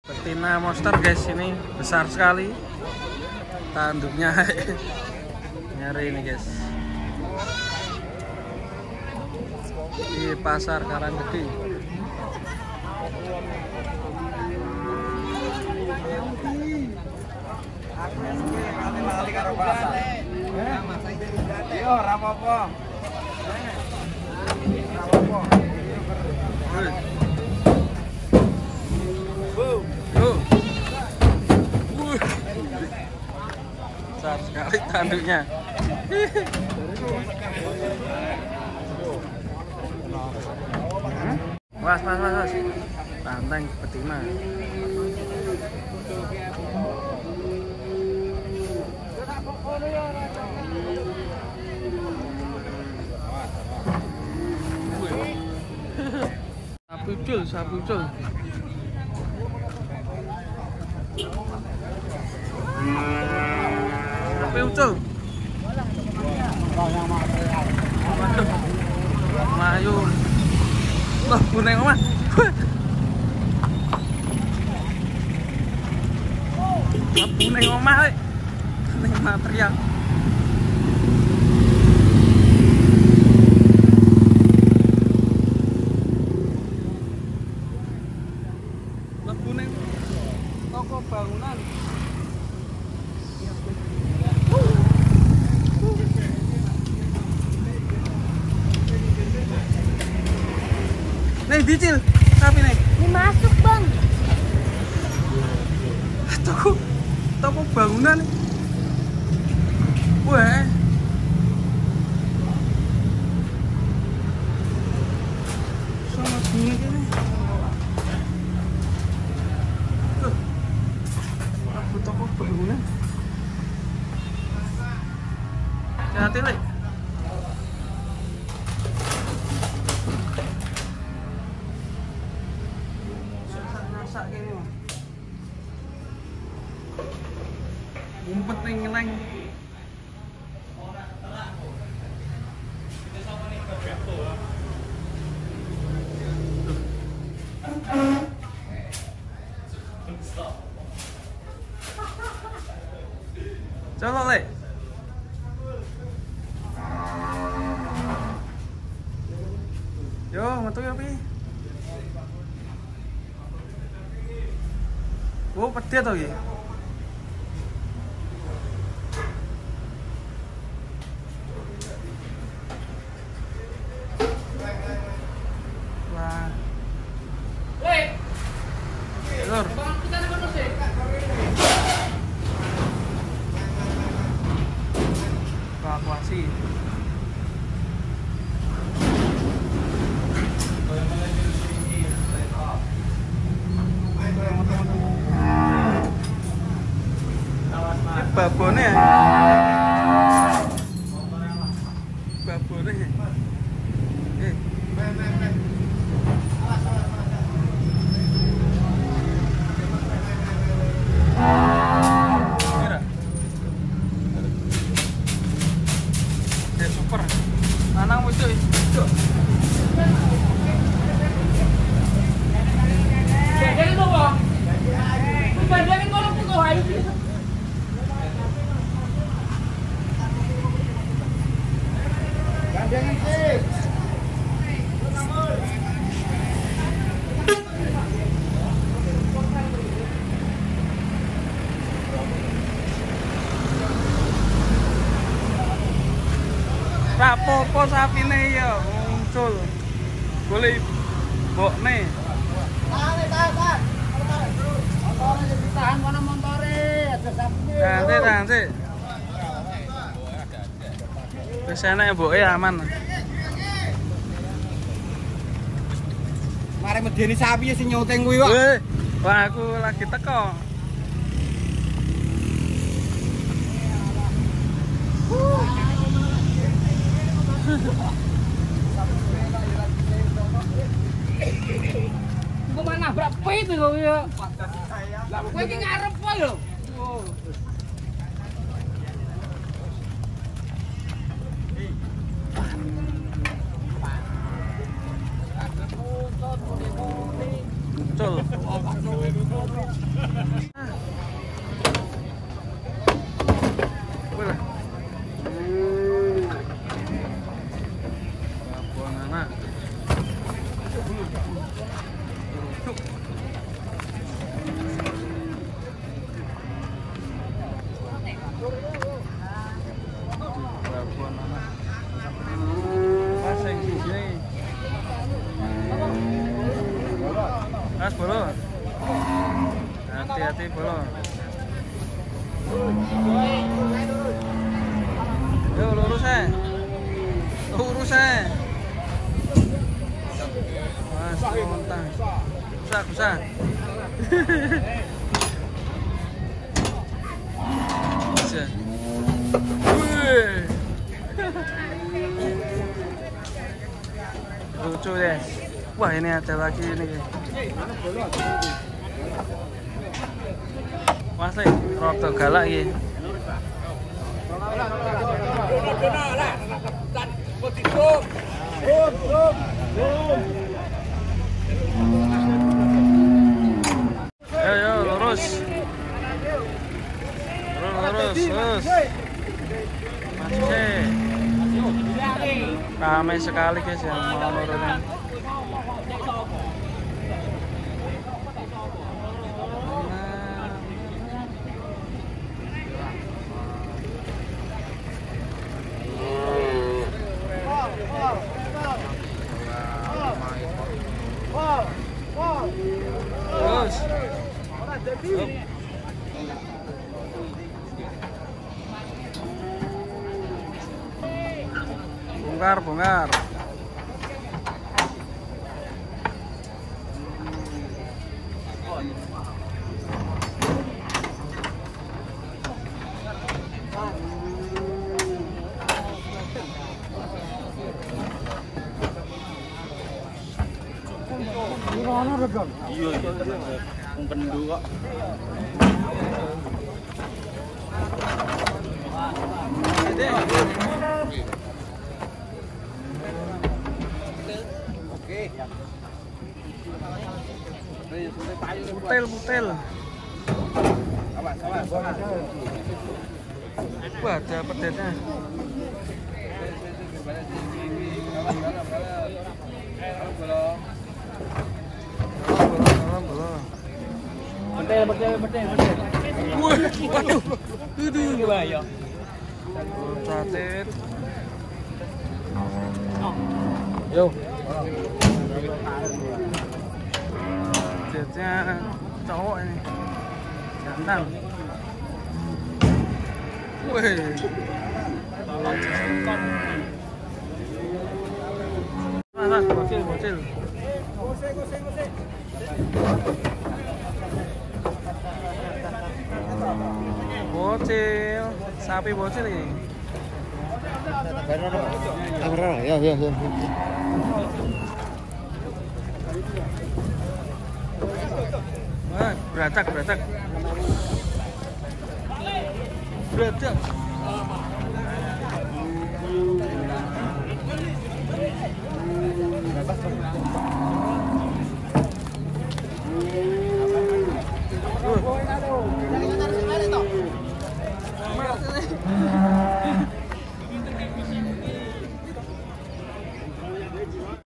Betina monster guys, ini besar sekali tanduknya. Nyari ini guys di pasar Karanggede. Besar sekali tanduknya. Was, was, was, was. Banteng betina. Sapi ucul, sapi ucul. Sapi ucul. Waduh. Melayu. Loh, buneng omah. Mlebu ning omah rek. Ning material. Mlebu ning toko bangunan. Neng dicil, sapi neng. Ini masuk bang. Toko, toko bangunan. Wah. Sama bunga ini. Tuh, aku toko bangunan. Hati-hati lek. Ngumpet ning ngeleng. Colok lek. Yo, metu yo piye? Oh, pedhe to iki. Wah. Lur. Evakuasi. Ini babone ya. Babone. Super. Lanang wedok wedok. Bandengin to, Pak. Bandengin kono kok ayo. Bandengin sih. Rapopo sapine ya muncul. Boleh mbokne. Tahan, tahan, tahan. Montore ditahan kono montore, aja sapine. Nanti, nanti. Wis enek mboke aman. Mare medeni sapi sing nyoteng kuwi kok. Wah, aku lagi teko. Engko malah nabrak pit kok ya. Lah kowe iki ngarep wae lho. Muncul. Boleh. Babon anak. Babon anak. Mas yang sini. Mas bolo. Hati-hati bolo. Yo lurus ae. Lurus ae. Mas kontang. Usah, usah. Bisa. Wih. Lucu ya. Wah, ini ada lagi ini. Mas le, rada galak iki. Yo yo lurus. Lurus, lurus. Maju sih. Ramai sekali guys yang mau nurunin. Terus. Bongkar, bongkar. Iya, iya, wong kendu kok. Oke. Putel, putel. Wah, ada pedetnya. Betel, betel, betel, betel. Wah, waduh. Aduh, bahaya. Catet. Yo. Pedetnya cowok ini. Jantan. Wih. Mas, bocil, bocil. Bocil, sapi bocil ini. Ya, ya, ya. Wah, beratak, beratak. Beratak.